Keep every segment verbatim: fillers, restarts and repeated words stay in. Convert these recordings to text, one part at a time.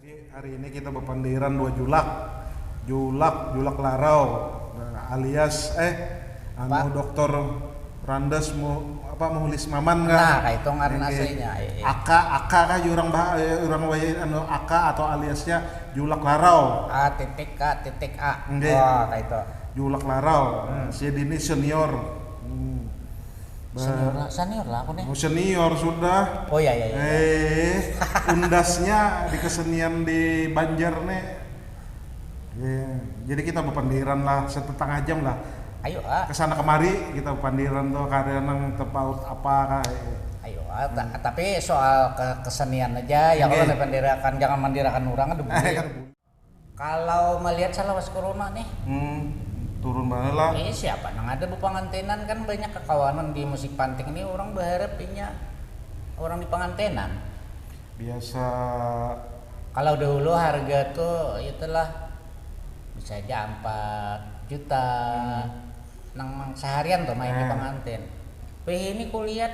Hari ini kita bapandiran dua julak, julak julak larau, nah, alias eh anu dokter Randes mu, apa Muhlis Maman kan? Nah, kayak itu ngaran aslinya. Aka aka kah orang bah eh, orang wai anu aka atau aliasnya julak larau. A titik K titik A. Nggih. Wah, kayak itu. Julak larau. Hmm. Si Dini senior. Hmm. Senior lah, senior lah aku nih. Oh, senior sudah. Oh ya ya ya. Eh, undasnya di kesenian di Banjar nih. Ya, jadi kita berpandiran lah setetengah jam lah. Ayo ah. Kesana kemari kita berpandiran tuh karya nang terpaut apa kah. Ayo ah, hmm. Tapi soal ke kesenian aja ya okay. Kalau dipandirakan jangan mandirakan orang ada boleh. Kalau melihat salawas corona nih. Hmm, turun mana lah. Eh siapa nang ada bepangantenan kan banyak kekawanan di musik panting ini orang berharap inya orang di pangantenan. Biasa. Kalau dahulu harga tuh itulah bisa aja empat juta. Hmm. Nang seharian tuh main eh. Di panganten. Wih ini kulihat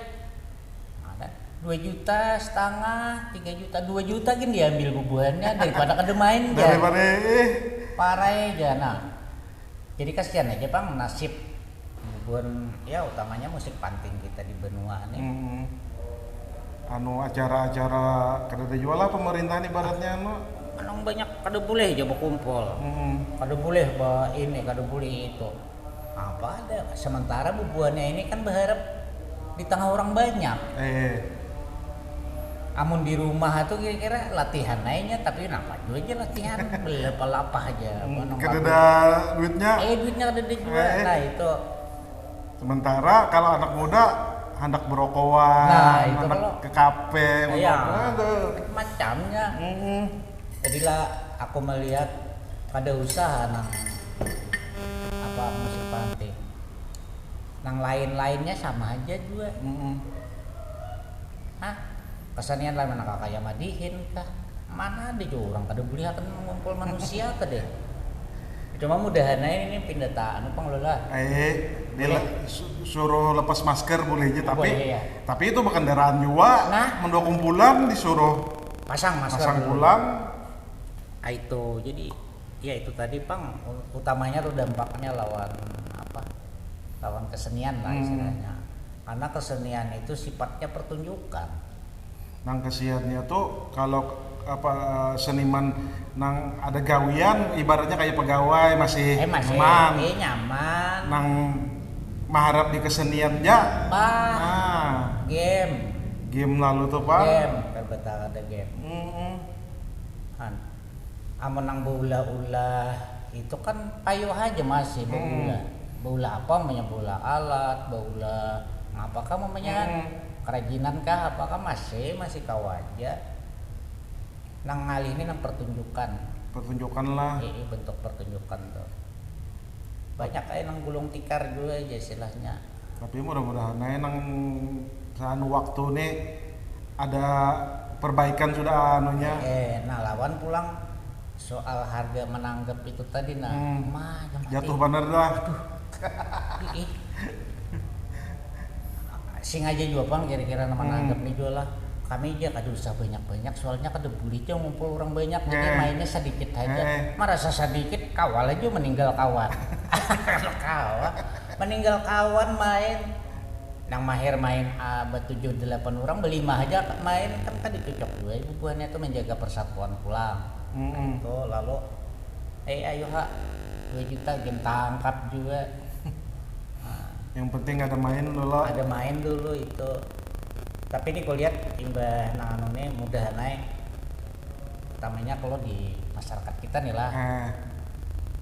dua juta setengah tiga juta dua juta gin diambil bubuhannya daripada kada main ja daripada eh parai ja nah jadi kasihan aja pang nasib bubuhan ya utamanya musik panting kita di benua nih hmm. Anu acara-acara kada ada jua lah pemerintahan ibaratnya anu anu banyak kada boleh aja berkumpul hmm. Kada boleh ini kada boleh itu Apa ada? Sementara bubuhannya ini kan berharap di tengah orang banyak. Eh. Amun di rumah itu kira-kira latihan aja tapi napa juga aja latihan beli apa aja apa hmm, nang kada ada duitnya eh duitnya kada ada juga eh. Nah itu sementara kalau anak muda hendak berokokan nah, itu anak kalau, ke kafe iya, macamnya mm. Jadilah aku melihat kada usah nang apa musik panti. Nang lain-lainnya sama aja jua. Mm -mm. Hah? Kesenian lain mana kakaya madihin kah? Mana ada jua orang kada bulihakan mengumpul manusia tadi. Cuma mudahan aja ini pindah ta anu pengelola. Eh, su suruh lepas masker boleh aja tapi boleh, ya. Tapi itu berkendaraan juga. Nah, mendua kumpulan disuruh pasang masker pasang pulang. Ah, itu jadi ya itu tadi pang utamanya tuh dampaknya lawan apa lawan kesenian lah hmm. Istilahnya karena kesenian itu sifatnya pertunjukan nang kesiannya tuh kalau apa seniman nang ada gawian ibaratnya kayak pegawai masih, eh, masih nyaman eh, nyaman nang maharap di kesenian ya bah nah. Game game lalu tuh pak game terbetul ada game mm -mm. Amun nang baulah-ulah itu kan payuh haja masih baulah. Hmm. Baulah apa namanya baulah alat, baulah ngapa kah namanya hmm. Kerajinan kah apa kah masih masih kawa aja. Nang ngalih ini nang pertunjukan. Pertunjukan lah. Ii bentuk pertunjukan tuh. Banyak kayak nang gulung tikar juga aja istilahnya. Tapi mudah-mudahan aja nang saan waktu nih ada perbaikan sudah anunya. Eh, nah lawan pulang soal harga menanggap itu tadi nah hmm. Mah, jatuh bener dah. Aduh. Ih, ih. Sing aja jua pang kira-kira nama hmm. Nanggap nih jua lah. Kami aja kada usah banyak-banyak soalnya kada boleh aja ngumpul orang banyak jadi eh. Mainnya sedikit aja. Eh. Merasa sedikit kawal aja meninggal kawan. Kawa. Meninggal kawan main nang mahir main uh, bertujuh delapan orang berlima aja main kan kan dicocok juga bubuhannya tuh menjaga persatuan pulang mm -hmm. Itu lalu eh ayo ha dua juta game tangkap juga nah, yang penting ada main dulu ada main dulu itu tapi ini kulihat imbah nang anu nih mudah naik utamanya kalau di masyarakat kita nih lah eh.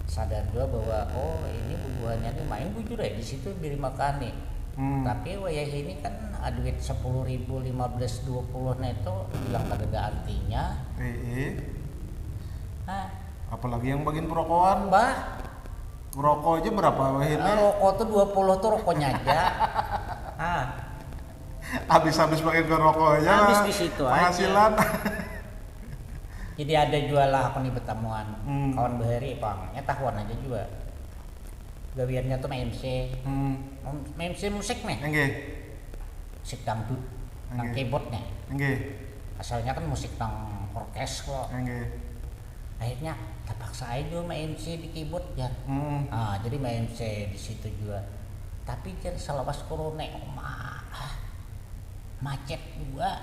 Sadar juga bahwa oh ini bubuhannya nih main bujur ya di situ beri makan nih hmm. Tapi wayah ini kan ah, duit sepuluh ribu lima belas dua puluh nah itu bilang kada ada artinya eh, eh. Nah. Apalagi yang bagian perokokan bah rokok aja berapa wayah ini nah, rokok tuh dua puluh tuh rokoknya aja nah. Habis-habis pakai ke rokok aja habis di situ penghasilan aja. Jadi ada jual lah aku nih bertemuan hmm. Kawan bahari pangnya tahuan aja juga gawiannya tuh M C hmm. M C musik nih Enggak. Musik dangdut nang keyboard nih Enggak. Asalnya kan musik nang orkes lo. Nggih. Akhirnya terpaksa aja juga ma-M C di keyboard, jar. Hmm. Ah, jadi ma-M C di situ juga. Tapi, jar, selawas corona, oh, ma-, ah, macet juga.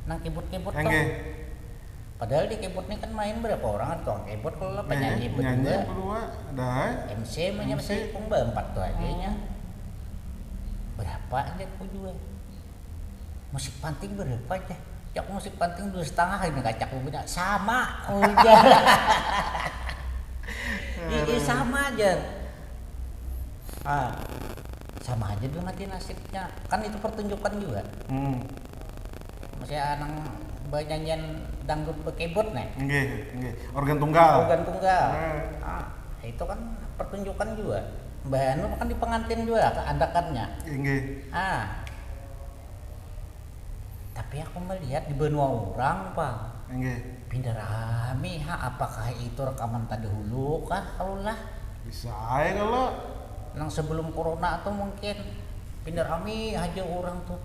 Nang keyboard-keyboard tuh. Nggih. Padahal di keyboard ini kan main berapa orang, ada tukang keyboard kalau lah, penyanyi Nyanyi berdua. Berdua, dah. M C mah nya M C. Masih pung berempat tuh aja nya. Berapa aja aku juga. Musik panting berapa aja? Ya, aku musik panting dua setengah ini kacak aku punya. Sama, ujar. Iya, sama aja. Ah, sama aja dulu mati nasibnya. Kan itu pertunjukan juga. Hmm. Masih nang banyanyian dangdut bekeyboard nih. Nggih, nggih. Organ tunggal. Organ tunggal. Hmm. Ah, itu kan pertunjukan juga. Mbah Anu kan di pengantin juga, keandakannya. Nggih. Ah. Tapi aku melihat di benua orang, Pang. Nggih. Pindah rami, ha, apakah itu rekaman terdahulu kah, kalau lah? Bisa aja kalau Nang sebelum corona tuh mungkin pindah rami aja orang tuh.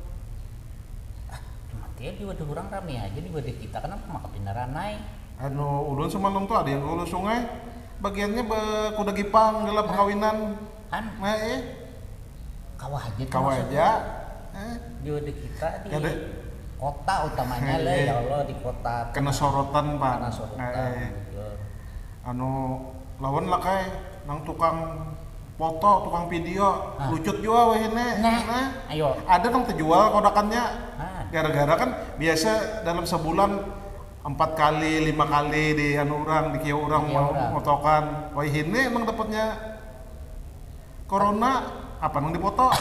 Ah, mati ya di wadah orang rami aja, di wadah kita kenapa maka pindah ranai? Anu, ulun semalam tuh ada yang ke Hulu Sungai, bagiannya bekuda gipang dalam perkawinan. Kan Nah, eh, kawah aja tuh kawah maksudnya. Aja. Eh, Di wadah kita di Kada. Kota utamanya lah, Iya. Ya Allah, di kota tuh Kena sorotan, Pak. Kena sorotan, Eh, eh. Betul. Anu, lawan lah kai, nang tukang foto, tukang video, Ah. lucut juga weh ini. Nah, ayo. Ada nang terjual kodakannya. Ah. Gara-gara kan biasa dalam sebulan empat kali, lima kali di anu orang, di kieu orang Kieu orang. Motokan. Wah, ini emang dapatnya corona apa nang dipoto.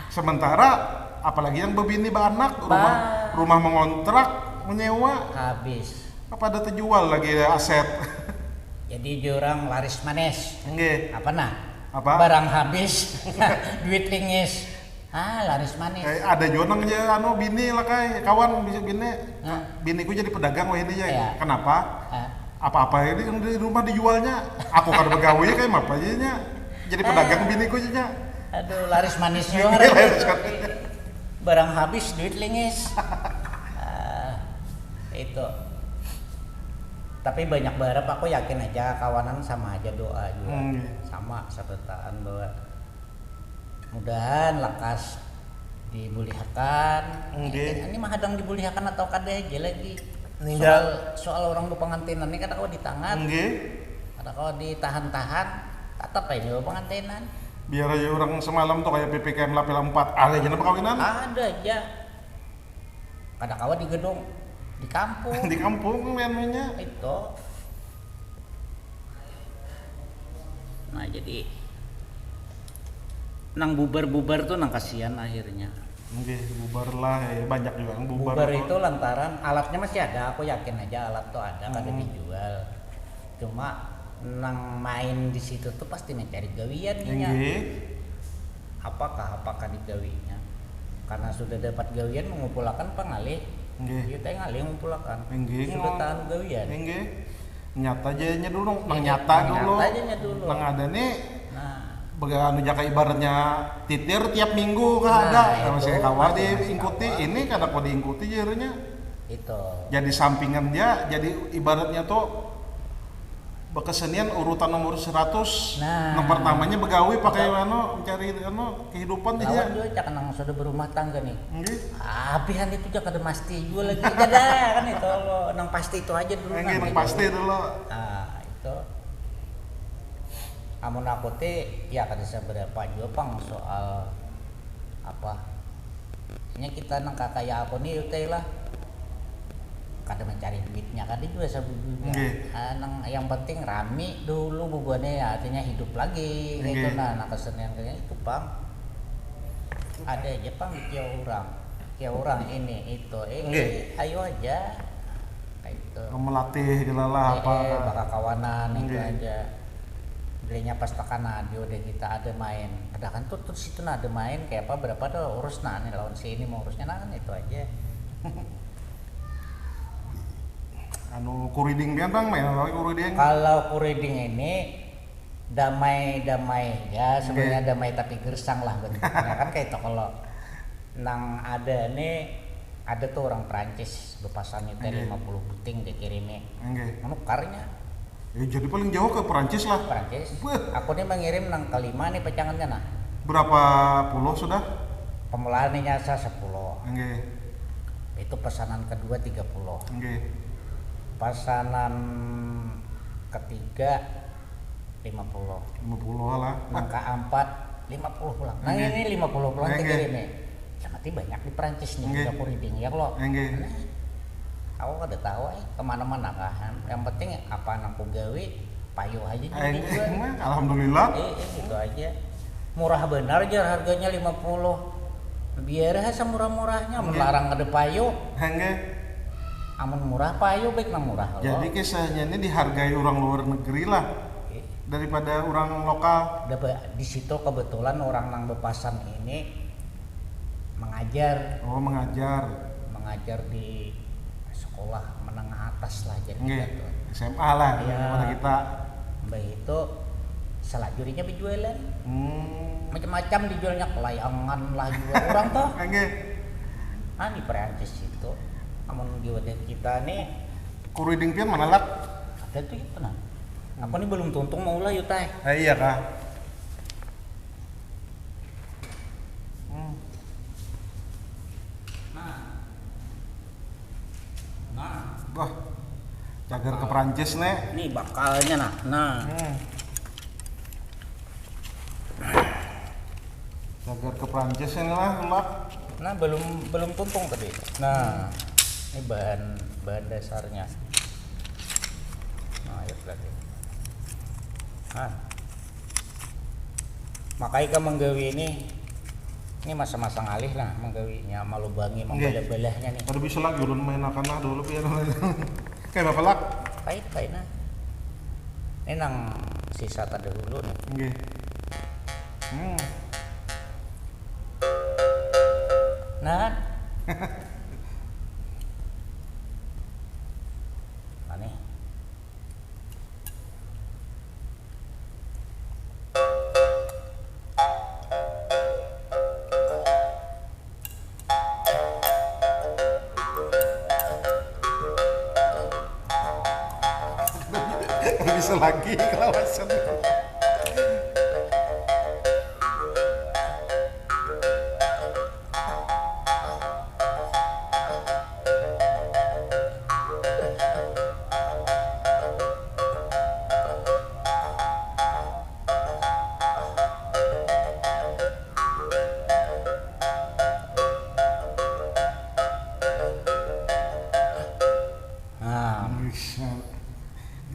Sementara apalagi yang bebini beranak, rumah Bah. Rumah mengontrak, menyewa, Habis. Apa ada terjual lagi aset? Jadi jurang laris manis. Nggih. Apa nah? Apa? Barang habis, duit lingis. Ah, laris manis. Eh, ada juga nang ya anu bini lah kai, kawan bisa bini. Hah? Biniku jadi pedagang wah ini ya. Iya. Kenapa? Ah, Apa-apa ini yang di rumah dijualnya. Aku kada begawe kayak apa aja nya. Jadi pedagang Ah. Biniku aja nya. Aduh, laris manis Iya, juga. laris manis. Barang habis, duit lingis. Ah, itu. Tapi banyak berharap, aku yakin aja kawanan sama aja doa juga. Hmm. Sama sebutan doa. Mudahan lakas dibulihakan. Nggih. Ini mah hadang dibulihakan atau kada aja lagi. Ninggal. Soal, soal orang bepengantinan ini kada kawa ditangan. Nggih. Kada kawa ditahan-tahan. Tetap aja bepengantinan. Biar aja orang semalam tuh kayak P P K M level empat, ada aja nang perkawinan. Ada aja. Kada kawa di gedung, di kampung. Di kampung mainnya. Itu. Nah, jadi nang bubar-bubar tuh nang kasihan akhirnya. Nggih, bubar lah, eh, banyak juga yang bubar. Bubar Tuh. Itu lantaran alatnya masih ada, aku yakin aja alat tuh ada, kada Hmm. dijual. Cuma nang main di situ tuh pasti mencari gawian inya. Nggih. Apakah apakah digawinya? Karena sudah dapat gawian mengumpulakan pangalih. Nggih. Kita ngalih ngumpulakan. Nggih, Sudah ngomong. tahan gawian. Nggih. Nyata aja nya dulu, nang Iya, nyata nang dulu. Nyata aja nya dulu. Nang ada nih Nah, bega anu jaka ibaratnya titir tiap minggu kah Nah, ada. itu Masih kawa pasti diingkuti, kawa. Ini kada kok diingkuti jadinya. Itu. Jadi sampingan dia, jadi ibaratnya tuh bekesenian urutan nomor seratus. Nah. Nang pertamanya begawi pakai anu mencari anu kehidupan Lawan dia. Juga cak nang sudah berumah tangga nih. Nggih. Abihan itu cak ada masti juga lagi. Kada kan itu lo nang pasti itu aja dulu. Nggih, Nah, nang gitu. Pasti dulu. Ah, itu. Amun aku ti ya kada seberapa juga pang soal apa. Nya kita nang kakaya aku nih utai lah. Kada mencari duitnya kada juga sabujurnya. Nggih. Ah, nang yang penting rami dulu bubuhannya ya, artinya hidup lagi kayak itu. Nggih. Nah, nah kesenian kayak itu pang. Ada aja pang kiau orang. Kiau orang ini itu. Eh, Nggih. Ayo aja. Kayak itu. Melatih gila lah apa. Eh, eh, bakakawanan itu Nggih. Aja. Dirinya pas tekan radio deh kita ada main. Ada kan tuh terus itu nah ada main kayak apa berapa tuh urus nah nih lawan si ini mau urusnya nah kan itu aja. Anu kuriding pian bang, main apa kuriding? Kalau kuriding ini damai-damai ya sebenarnya Nggih. Damai tapi gersang lah bentuknya kan kayak itu kalau nang ada nih Ada tuh orang Perancis bepasan itu Nggih. lima puluh buting dikirimi. Nggih. Menukarnya Ya, jadi paling jauh ke Perancis lah. Perancis. Wah. Aku nih mengirim nang kelima nih pacangannya nah. Berapa puluh sudah? Pemulaannya nyasa sepuluh. Nggih. Itu pesanan kedua tiga puluh. Nggih. Pesanan ketiga lima puluh. Lima puluh lah. Nang keempat lima puluh pulang. Nah, Nggih. Ini lima puluh pulang Nggih. Dikirimi. Sama ti banyak di Perancis nih Nggih. Udah kuriding ya lo. Nggih. Nah, aku kada tahu eh kemana-mana kahan. Yang penting apa nang ku gawi payu aja Eh, jadi jual. Alhamdulillah. Eh, eh, gitu aja. Murah benar jar harganya lima puluh. Biar aja murah-murahnya, mun Nggih. Larang ada payu. Nggih. Amun murah payu baik nang murah lo. Jadi kisahnya ini dihargai orang luar negeri lah Oke. Daripada orang lokal. Ada ba- di situ kebetulan orang nang bepasan ini mengajar, Oh, mengajar. Mengajar di sekolah menengah atas lah jadi Nggih, gitu. S M A lah Iya. Pada kita. Mbah itu selajurinya berjualan. Hmm. Macam-macam dijualnya, kelayangan lah juga orang tuh. Nggih. Ah, di Perancis itu. Amun di wadah kita nih Kuriding pian mana lah? Ada tuh itu nah. Aku nih belum tuntung mau lah yutai. Eh, iya kah? Hmm. Nah. Nah. Wah. Cagar ke Perancis nih. Ini bakalnya nah. Nah. Hmm. Cagar ke Perancis ini lah, lah. Nah, belum belum tuntung tadi. Nah, ini bahan bahan dasarnya. Nah, ya berarti. Nah. Makai ka menggawi ini ini masa-masa ngalih lah menggawinya malubangi Nggih. Membelah-belahnya nih. Kada bisa lagi ulun main akan lah dulu pian. Kayak apa lah? Pahit pahit nah. Ini nang sisa terdahulu nih. Nggih. Hmm. Nah. Nah nih. Bisa lagi kelawasan. Nah, Bisa.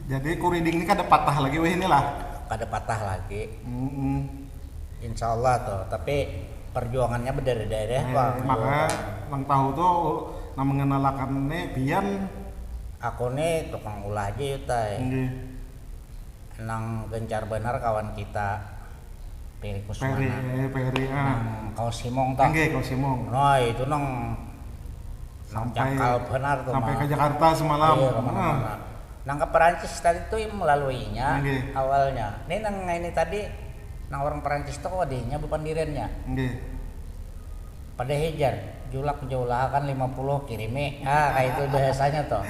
Jadi kuriding ini kada patah lagi weh inilah. Kada patah lagi. Mm-mm. Insya Allah tuh. Tapi perjuangannya berdarah-darah Eh, bang. Maka nang tahu tuh nang mengenalakan nih pian. Aku nih tukang ulah aja yutai. Nggih. Nang gencar benar kawan kita Peri Peri, Kusmana. Eh, Peri ah. Nang kaos himong toh. Nggih, kaos himong. Nah itu nang nang Sampai- cakal benar tuh Sampai mah. Ke Jakarta semalam. Iya, kemana-mana. Nang ke Perancis tadi tuh yang melaluinya Nggih. Awalnya. Ini nang ini tadi nang orang Perancis tuh kok adanya bukan dirennya. Nggih. Pada hejar, julak jauh lah kan lima puluh kirimi. Ah, kayak itu bahasanya tuh.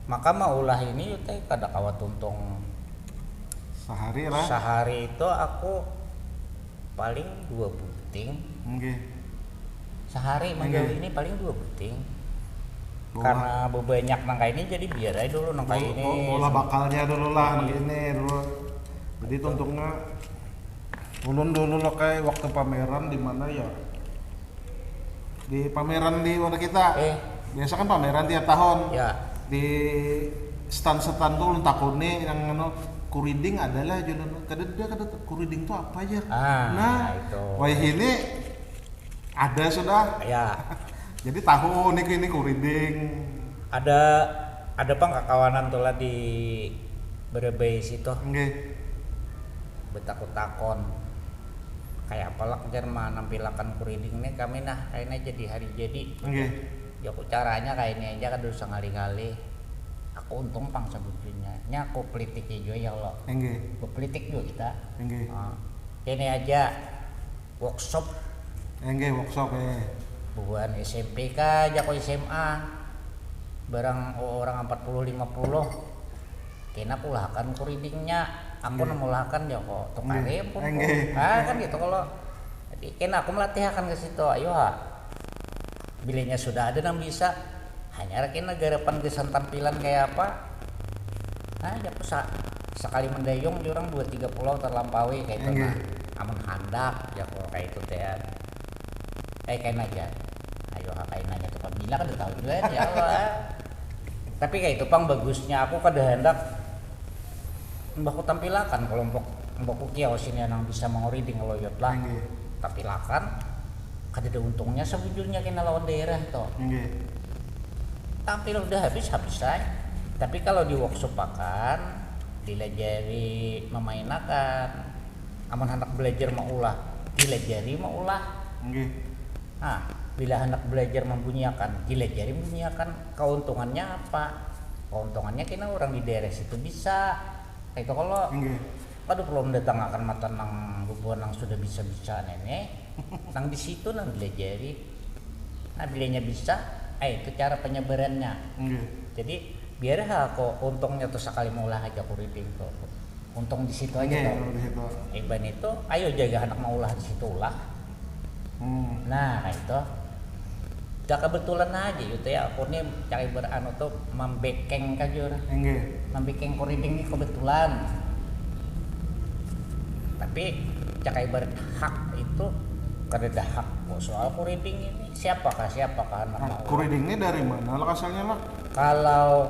Maka maulah ini teh kada kawa tuntung Sehari lah. Sehari itu aku paling dua buting. Nggih. Sehari menggawe ini paling dua buting. Bola. Karena bebanyak nang kayak ini jadi biar aja dulu nang kayak ini. Bola bakalnya dulu lah, nang ini dulu. Jadi tuntungnya ulun dulu lo kayak waktu pameran di mana ya? Di pameran di mana kita? Eh. Biasa kan pameran tiap tahun. Ya. Di stand-stand tuh ulun takuni yang anu kuriding adalah jualan kada ada kada kuriding tuh apa ya? Ah, Nah, itu. Wayah ini ada sudah. Ya. Jadi tahu nih ini kuriding. Ada ada pang kakawanan tuh lah di Berebei situ. Nggih. Betakut-takon. Kayak apa lah jar menampilakan kuriding nih kami nah kayaknya jadi hari jadi. Nggih. Ya aku caranya kayak ini aja kada usah ngalih-ngalih. Aku untung pang sebujurnya. Nya aku pelitiki juga ya Allah. Nggih. Bepelitik juga kita. Nggih. Nah, ini aja workshop Enggak, workshop eh. Buhan S M P kah, jako S M A. Barang orang empat puluh lima puluh. Kena kulahakan kuridingnya. Aku nang mulahakan jako. Tukari pun. Ah, kan gitu kalau. Jadi kena aku melatihakan ke situ. Ayo ha. Bilanya sudah ada nang bisa. Hanyar kena garapan gasan tampilan kaya apa. Nah, jaku sa- sakali mandayung di urang dua tiga pulau talampaui kaitu nah. Amun handak jaku kaitu teh. Ai kaina ja. Ayo ha kaina ja tu pabila kada tahu jua ya Allah. Tapi kaitu pang bagusnya aku kada handak Mbah kutampilakan kalompok mbah kukiau sini nang bisa manguriding loyot lah. Tampilakan kadada untungnya sabujurnya kena lawan daerah to. Tampil udah habis habis ai. Tapi kalau di workshop akan dilajari memainakan. Amun handak belajar maulah dilajari maulah. Nah, bila handak belajar mambunyiakan dilajari mambunyiakan. Kauntungannya apa? Kauntungannya kena urang di daerah situ bisa. Kaitu kalo. Kada perlu mendatangakan matan nang bubuhan nang sudah bisa-bisa nene. Nang di situ nang dilajari. Nah, bilanya bisa, ai itu cara penyebarannya. Jadi biar ha ko untungnya tu sakali maulah aja ku reading tu. Untung di situ aja tu. Iban itu, ayo jaga handak maulah di situ ulah. Nah, kaitu. Dah kebetulan aja gitu ya, aku nih cari beranu tuh mambekeng kajur. Mambekeng kuriding nih kebetulan. Tapi cak ibarat hak itu kada ada hak kok soal kuriding ini siapakah siapakah anak nah, kuriding ini dari mana lah asalnya lah kalau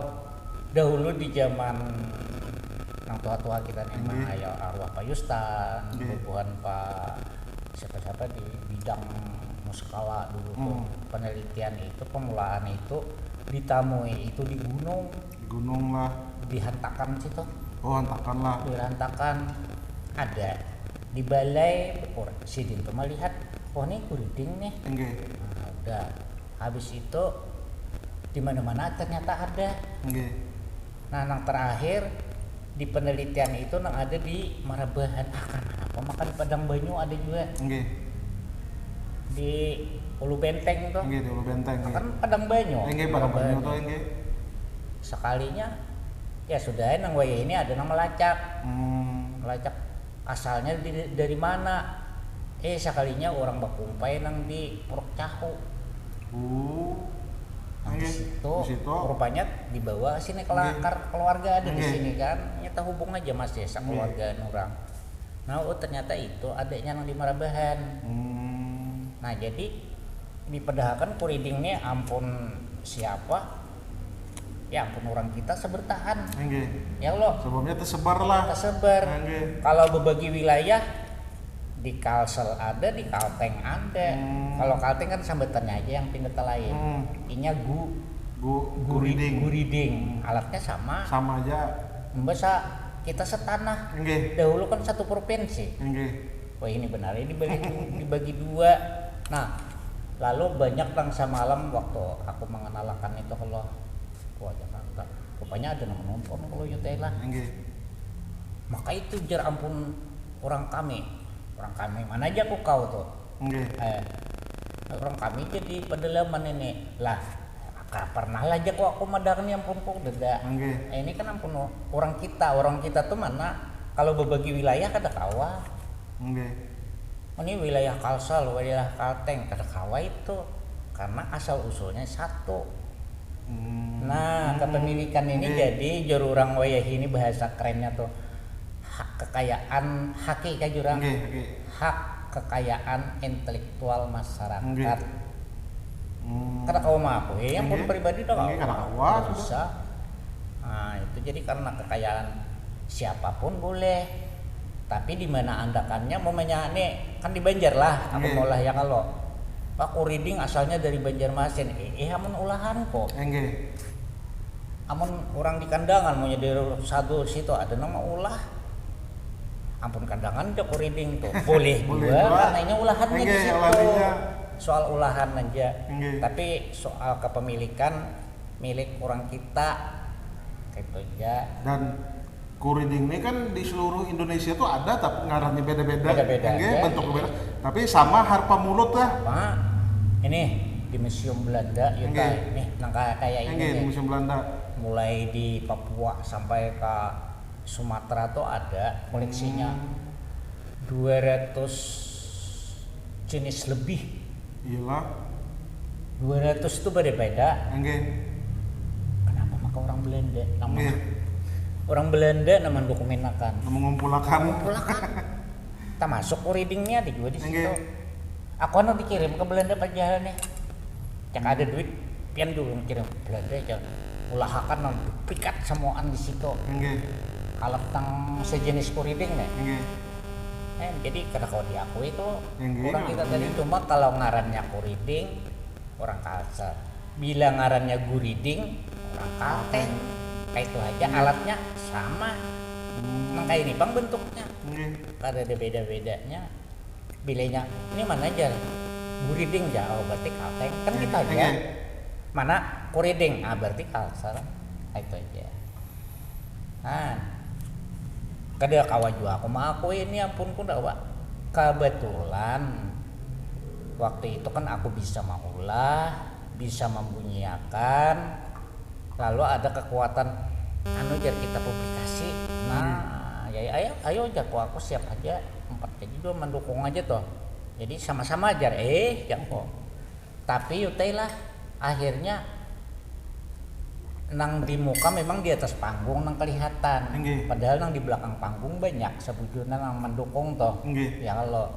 dahulu di zaman yang tua-tua kita nih mah ya arwah Pak Yustan, bubuhan Pak siapa-siapa di bidang muskala dulu tuh penelitian itu pemulaan itu ditamui itu di gunung di gunung lah dihantakan situ oh hantakan lah dihantakan ada di balai sidin tuh melihat oh ini kuriding nih nah, udah habis itu di mana-mana ternyata ada nah yang terakhir di penelitian itu nang ada di Marabahan ah kan apa makan Padang Banyu ada juga Nggih. Di Ulu Benteng tuh Nggih, di Ulu Benteng. Kan Padang Banyu Nggih, Padang Banyu tuh nggih. Sekalinya ya sudah nang wayah ini ada nang melacak hmm. Melacak asalnya di, dari mana eh sekalinya orang bakumpai nang di Puruk Cahu uh. Nah, di situ, di situ rupanya dibawa sini kelakar keluarga ada di sini kan. Nyata hubung aja Mas ya sakeluargaan orang. Nah, oh ternyata itu adiknya nang di Marabahan. Hmm. Nah, jadi dipedahakan kuriding nih ampun siapa? Ya ampun orang kita sebertahan. Nggih. Ya Allah. Sebabnya tersebar lah. Tersebar. Nggih. Kalau berbagi wilayah di Kalsel ada, di Kalteng ada. Hmm. Kalau Kalteng kan sambatannya aja yang pindah ke lain. Hmm. Inya gu, gu, guriding. Guriding. Alatnya sama. Sama aja. Mbak sa, kita setanah. Nggih. Dahulu kan satu provinsi. Nggih. Wah ini benar ini dibagi, dibagi dua. Nah, lalu banyak bangsa malam waktu aku mengenalakan itu kalau wah Jakarta. Rupanya ada yang menonton kalau Yutela. Nggih. Maka itu jar ampun orang kami orang kami mana aja kok kau tuh Nggih. Eh, orang kami jadi pedalaman ini lah pernah lah aja kok aku madangan ya ampun kok deda Nggih. Eh, ini kan ampun orang kita orang kita tuh mana kalau berbagi wilayah kada kawa Nggih. Ini wilayah Kalsel wilayah Kalteng kada kawa itu karena asal usulnya satu hmm. Nah kepemilikan ini Nggih. Jadi jururang wayah ini bahasa kerennya tuh hak kekayaan haki kah jurang Nggih, nggih. Hak kekayaan intelektual masyarakat Nggih. Hmm. Kada kawa mengakui yang pun pribadi dah kawa kada kawa bisa nah itu jadi karena kekayaan siapapun boleh tapi di mana andakannya mamanya nih kan di Banjar lah aku mau lah ya kalau aku reading asalnya dari Banjarmasin eh, eh amun ulahan kok Enggih. Amun orang di kandangan mau nyedera satu situ ada nama ulah ampun kandangan joko reading tuh boleh juga karena ini ulahannya di situ soal ulahan aja tapi soal kepemilikan milik orang kita itu aja dan Kuriding ni kan di seluruh Indonesia tu ada tapi ngarannya beda-beda. Beda-beda Nggih, aja. Bentuk beda. Tapi sama harpa mulut lah. Pak, ini di Museum Belanda ya Nggih. Nih, nang kayak kayak ini Nggih, di nih. Museum Belanda. Mulai di Papua sampai ke Sumatera tuh ada koleksinya. Dua ratus jenis lebih. Iyalah. Dua ratus tuh beda-beda. Nggih. Kenapa maka orang Belanda? Nama Nggih. Orang Belanda nama dokumenakan. Mengumpulakan. Pulakan. Termasuk kuridingnya ada juga di situ. Nggih. Aku anu dikirim ke Belanda pajalan nih. Cak ada duit, pian juga kirim ke Belanda aja. Ulahakan nang pikat samuaan di situ. Nggih. Kalau tang sejenis kuriding nih. Nggih. Eh, jadi kada kau diakui tuh Nggih, orang kita tadi nggih. Cuma kalau ngarannya kuriding, orang Kalsel. Bila ngarannya guriding, orang Kalteng. Kayak itu aja alatnya sama. Nang kayak ini bang bentuknya. Nggih. Kada ada beda-bedanya. Bilanya ini mana aja guriding ya, oh berarti Kalteng kan kita aja. Nggih. Mana kuriding, ah berarti Kalsel. Nah, itu aja. Nah, kada kawa jua aku mengakui ini ampun ku dawa. Kebetulan waktu itu kan aku bisa maulah, bisa membunyiakan, lalu ada kekuatan anu jar kita publikasi. Nah, ya ayo ayo jar ku aku siap aja, empat jadi dua mendukung aja tuh. Jadi sama-sama jar eh jar ku. Tapi utai lah akhirnya nang di muka memang di atas panggung nang kelihatan. Nggih. Padahal nang di belakang panggung banyak sebujurnya nang mendukung toh. Nggih. Ya kalau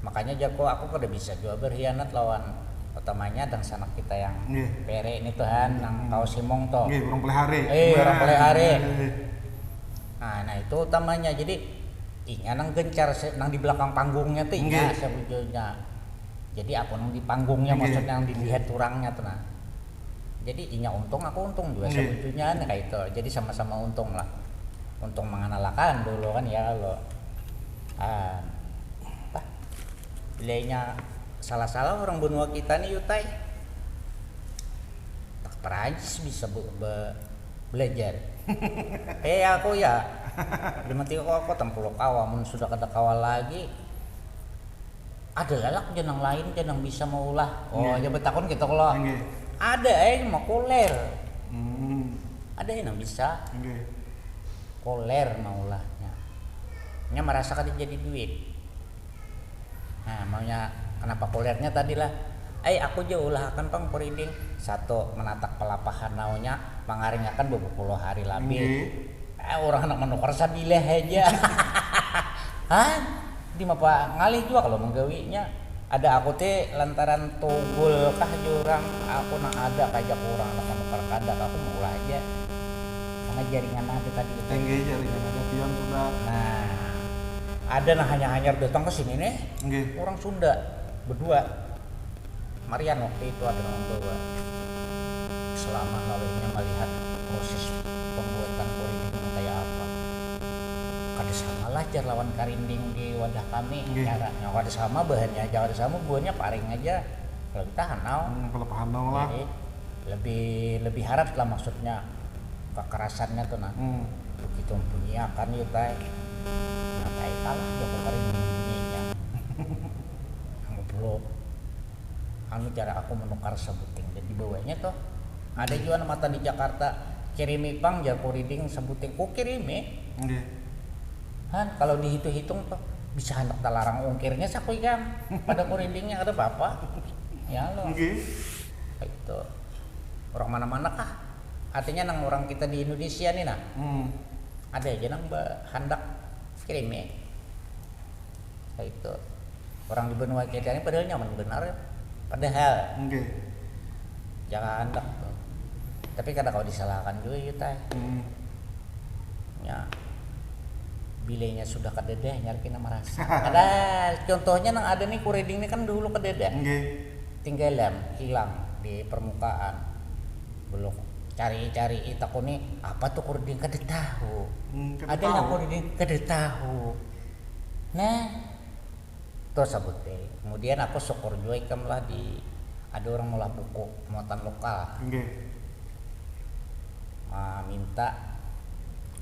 makanya jago aku kada bisa juga berkhianat lawan utamanya dangsanak kita yang Nggih. pere ini Tuhan nang kaos himong toh. Nggih, orang pelihara. Eh, orang pelihara. Nggih. Nah, nah itu utamanya. Jadi inya nang gencar se- nang di belakang panggungnya tuh inya Nggih. sebujurnya. Jadi apa nang di panggungnya Nggih. Maksudnya yang dilihat orangnya tuh nah. Jadi inya untung aku untung juga Nggih. Sebujurnya nih kayak itu. Jadi sama-sama untung lah. Untung mengenalakan dulu kan ya lo. Ah, apa? Bilanya salah-salah orang benua kita nih Yutai. Tak Perancis bisa be- be- belajar. Eh aku ya. Dalam hati aku aku tempuluh kawa mun sudah kada kawa lagi. Ada lalak janang lain janang bisa maulah. Oh, Nggih. Aja betakun gitu kalau. Nggih. Ada eh makuler. Hmm. Ada yang bisa Nggih. koler maulahnya. Nya merasa kada jadi duit. Nah, maunya kenapa kolernya tadi lah. Ai aku je ulahakan pang kuriding. Satu menatak pelapahan naunya mangaringakan beberapa puluh hari labih. Nggih. Eh, orang nak menukar sabilah aja. Hah? Di mapa ngalih juga kalau menggawinya. Ada aku ti lantaran tugul kah jurang aku nang ada kajak orang nak menukar kandak aku maulah aja. Karena jaringan ada tadi itu. Nggih, jaringan ada pian sudah. Nah, ada nah hanyar-hanyar datang ke sini nih. Nggih. Orang Sunda berdua. Marian waktu itu ada nang bawa selama ngawinnya melihat proses pembuatan kuriding kayak apa. Kada sama lah jar lawan karinding di wadah kami. Nggih. Caranya kada sama, bahannya aja kada sama, buahnya paring aja. Kalau kita hanau. Hmm, pelepahan nau lah. Jadi, lebih lebih harat lah maksudnya kekerasannya tuh nah. Hmm. Begitu bunyi akan ya tay. Nah, tay kalah ya kok karinding bunyinya. Ngobrol. Anu cara aku menukar sebuting dan dibawanya tuh ada juga mata di Jakarta kirimi pang jaku reading sebuting ku kirimi Nggih. Han kalau dihitung-hitung tuh bisa hendak talarang ungkirnya saku ikam pada ku readingnya ada apa ya lo Nggih. Itu orang mana-mana kah artinya nang orang kita di Indonesia nih nah Hmm. ada aja nang handak kirimi itu orang di benua kita ini padahal nyaman benar padahal Nggih. jangan handak tuh tapi kada kau disalahkan juga ya tay Hmm. ya bilanya sudah kadada nyar kena merasa ada contohnya nang ada nih kureding ini kan dulu kadada Nggih. tinggalan hilang di permukaan belum cari-cari itaku nih apa tuh kureding kada tahu Hmm, kada ada tahu. Lah kureding kada tahu nah tuh sebutnya kemudian aku syukur juga ikam lah di ada orang maulah buku muatan lokal Nggih. Ah, minta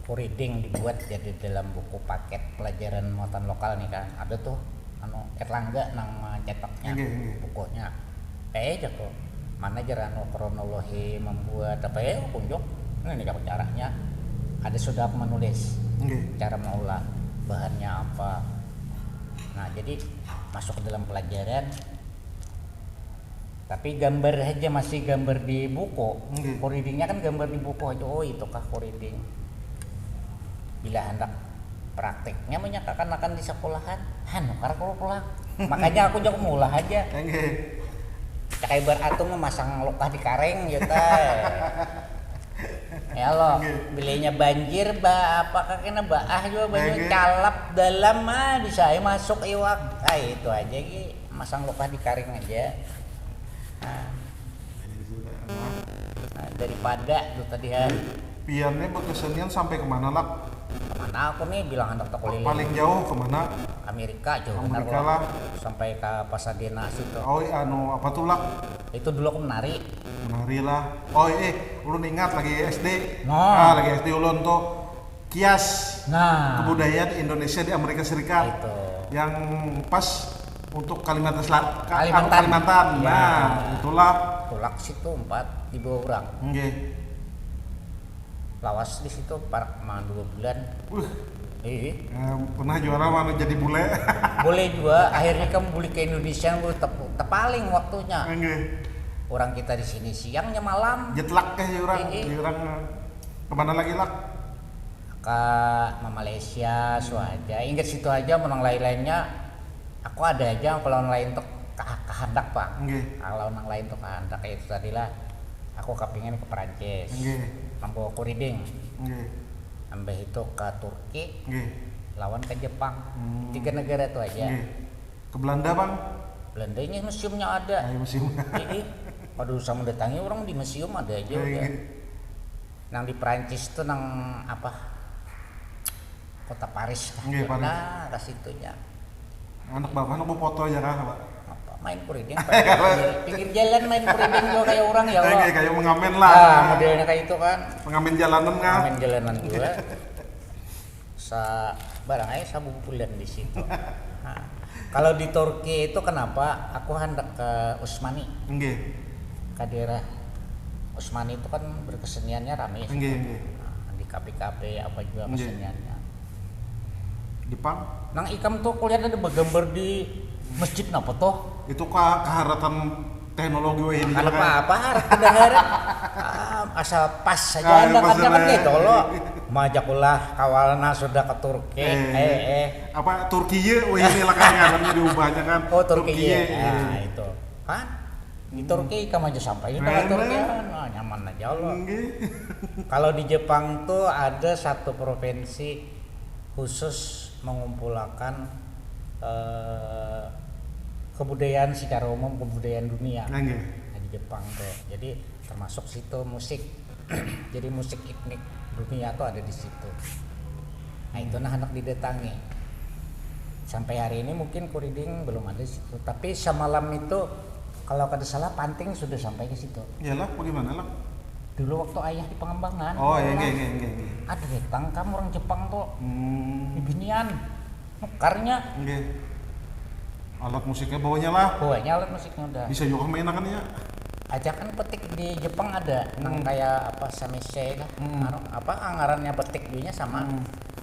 Kuriding dibuat jadi dalam buku paket pelajaran muatan lokal nih kan. Ada tuh anu Erlangga nang mencetaknya Inggih, inggih. bukunya. Eh jago. Mana jar anu kronologi membuat apa ya kunjuk. Nah, ini jago caranya. Ada sudah aku menulis Inggih. cara mengolah bahannya apa. Nah, jadi masuk ke dalam pelajaran tapi gambar aja masih gambar di buku. Nggih. Kuridingnya kan gambar di buku aja. Oh, itu kah kuriding. Bila hendak prakteknya menyatakan akan di sekolahan, anu kar kalau pulang. Makanya aku jago mulah aja. Inggih. Cak ibarat aku memasang lokah di kareng gitu. Ya lo, Nggih. Bilanya banjir ba apa kena baah juga banyu Nggih. Calap dalam ah bisa aja masuk iwak. Ah, itu aja ki, masang lokah di kareng aja. Nah, nah, daripada tuh tadi kan. Pian nih berkesenian sampai kemana, Lak? Mana aku nih bilang hendak tak keliling Paling jauh kemana? Amerika jauh benar Amerika loh. Lah. Sampai ke Pasadena situ. Oh, anu apa tuh, Lak? Itu dulu aku menari. Menari lah. Oh, eh, ulun ingat lagi S D. Nah. Ah, lagi S D ulun tuh. Kias. Nah, Kebudayaan Indonesia di Amerika Serikat. Itu. Yang pas untuk Kalimantan Selatan. Kalimantan. Kalimantan. Ya. Nah, itulah. Tulak situ empat di bawah orang. Nggih. Lawas di situ parak mangan dua bulan. Wih, Ih, eh, pernah juara mana jadi bule. Boleh juga akhirnya kamu balik ke Indonesia gue tep- tepaling waktunya. Nggih. Orang kita di sini siangnya malam Jet lag kah ya orang? Iya. Ya orang kemana lagi, Lak? ke Malaysia, so aja. Ingat situ aja menang lain-lainnya. Aku ada aja kalau lain tuh kah- kehendak pak. Nggih. Kalau nang lain tuh kehendak itu tadilah. Aku kepingin ke Perancis. Nggih. Membawa kuriding. Nggih. Ambah itu ke Turki, Nggih. Lawan ke Jepang. Hmm. Tiga negara tuh aja. Nggih. Ke Belanda, Bang? Belanda ini museumnya ada. Ayo museum. Jadi, waduh sama datangi orang di museum ada aja Ayo, udah. nggih. Nang di Perancis tuh nang apa? Kota Paris kah? Nggih, Paris. Nah, ke situnya. Anak bapak, anak foto aja kah, Pak? Apa? Main kuriding, pinggir, pinggir jalan main kuriding juga kayak orang ya Allah. Kayak kayak mengamen lah. Ah, modelnya kayak itu kan. Pengamen jalanan kah? Main jalanan juga. Sa barang aja sabu bulan di situ. Nah, kalau di Turki itu kenapa aku hendak ke Usmani? Nggih. Ke daerah Usmani itu kan berkeseniannya ramai. Nggih, nggih. Nah, di kafe-kafe apa juga Nggih. Keseniannya. Jepang. Nang ikam tuh kulihat ada bergambar di masjid apa tuh? Itu ka keharatan teknologi wah ini Kalau juga. apa-apa harap ada harap. Ah, asal pas saja Ah, anda pas kan jangan saja. Gitu loh. Majakulah kawalna sudah ke Turki. Eh, Eh, eh. Apa Turkiye wah ini lah kan ngarannya diubahnya kan. Oh Turki ya. Turkiye, Nah, iya. Itu. Kan di Turki kamu aja sampai itu Nah, ke Turki. nah. Nah, nyaman aja Allah. Nggih. Kalau di Jepang tuh ada satu provinsi khusus mengumpulkan eh, kebudayaan secara umum kebudayaan dunia. Nggih. Nah, di Jepang tuh. Jadi termasuk situ musik. Jadi musik etnik dunia tuh ada di situ. Nah, itu nah anak didatangi. Sampai hari ini mungkin kuriding belum ada di situ. Tapi semalam itu kalau kada salah panting sudah sampai ke situ. Yalah, bagaimana lah? Dulu waktu ayah di pengembangan. Oh, iya, iya, iya, iya, iya. Ada datang kamu orang Jepang tuh. Hmm. Bibinian. Nukarnya. Nggih. Alat musiknya bawanya lah. Bawanya alat musiknya udah. Bisa juga mainakan ya. Ajakan petik di Jepang ada nang Hmm. kayak apa samese kah? Hmm. Anu, apa ngarannya petik duitnya sama. Hmm.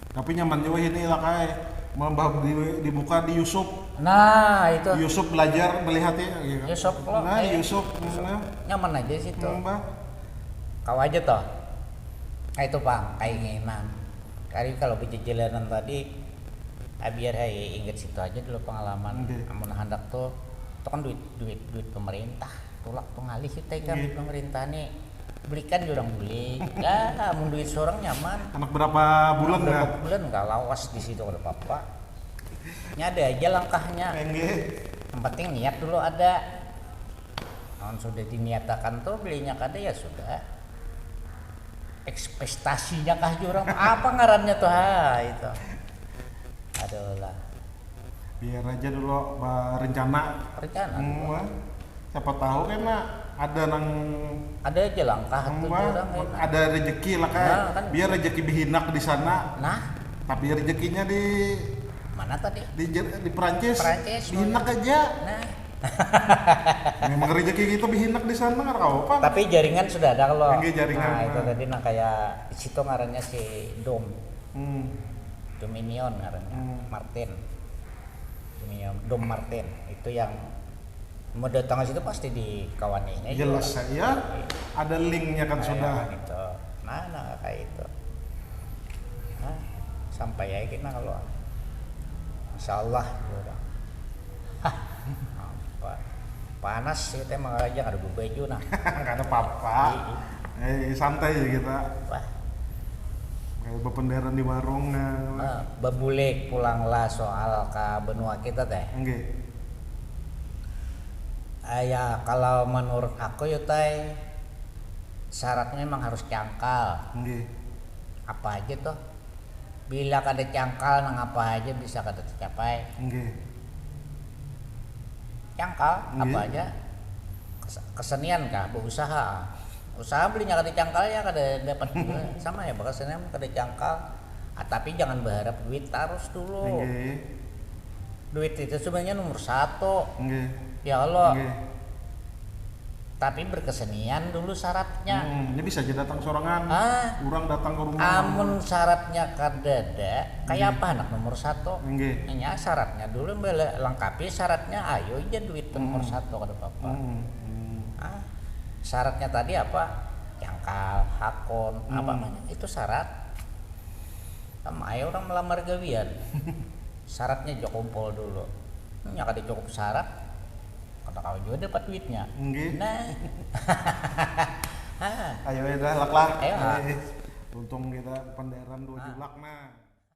Tapi nyaman juga ini lah kai. Mau di, dibuka di Yusuf. Nah, itu. Yusuf belajar melihat ya. Gitu. Yusuf, lo, Nah, eh. Yusuf. Nah. Nyaman aja situ. Hmm, Bah. Kau aja toh. Nah, itu Bang, keinginan. Kali kalau berjejelanan tadi, ah, biar hai ingat situ aja dulu pengalaman. Nggih. Amun handak tuh, itu kan duit duit duit pemerintah. Tulak tuh ngalih kita ikan Nggih. Pemerintah nih belikan jurang beli. Ya, amun duit seorang nyaman. Anak berapa bulan Berapa nggak? Bulan nggak lawas di situ ada apa-apa. Ini ada aja langkahnya. Nggih. Yang penting niat dulu ada. Kalau sudah diniatakan tuh belinya kada ya sudah. Ekspektasinya kah jurang apa ngarannya tuh ha itu. Aduh lah. Biar aja dulu berencana. Rencana. Hmm, wah. Siapa tahu kan nak Ada nang Ada aja langkah tuh Mbah, orang, eh, nah. Ada rezeki lah kayak. Nah, kan. Biar rezeki behinak di sana. Nah, Tapi rezekinya di mana tadi? di Jer- di Prancis. Prancis, Behinak aja. Nah, Memang rezeki kita behinak di sana nggak tahu apa. Tapi jaringan sudah ada kalau. Nggih, jaringan, Nah, itu nah. Tadi nah kayak situ ngarannya si Dom. Hmm. Dominion ngarannya. Hmm. Martin. Dominion, Dom Martin. Itu yang mau datang ke situ pasti dikawaninya. Jelas ya. Ada linknya kan sudah. Gitu. Nah, nah kayak itu. Nah, sampai ya kita kalau Insya Allah gitu. Hah, apa? Panas sih teh, makanya kada baju nah. Nggak ada apa-apa. Eh, santai aja kita. Wah, Kayak bependeran di warung. Nah. Nah, bebulik pulanglah soal ke benua kita teh. Nggih. Ah, ya, kalau menurut aku, Yutai, syaratnya memang harus cangkal. Nggih. Apa aja tuh? Bila kada cangkal, nang apa aja bisa kada tercapai. Nggih. Cangkal, Nggih. Apa aja? Kes- kesenian kah? Berusaha. Usaha belinya kada cangkal ya kada dapat juga. Sama ya, bakal kesenian kada cangkal. Ah, tapi jangan berharap duit terus dulu. Nggih. Duit itu sebenarnya nomor satu. Nggih. Ya Allah. Nggih. Tapi berkesenian dulu syaratnya. Hmm, ini bisa aja datang sorangan. Ah. Orang datang ke rumah. Amun syaratnya kadada, kayak apa anak nomor satu? Nggih. Nya syaratnya dulu, bela- lengkapi syaratnya, ayo aja duit nomor satu kada apa-apa. Hmm, hmm. Ah, syaratnya tadi apa? Cangkal, hakun, apa Hmm. namanya? Itu syarat. Sama aja orang melamar gawian. Syaratnya aja kumpul dulu. Nya kada cukup syarat, kada kawa juga dapat duitnya. Nggih. Nah. Ah, Ayo ya dah, lak lah. Ayo, ha. Eh, untung kita penderan dua julak nah.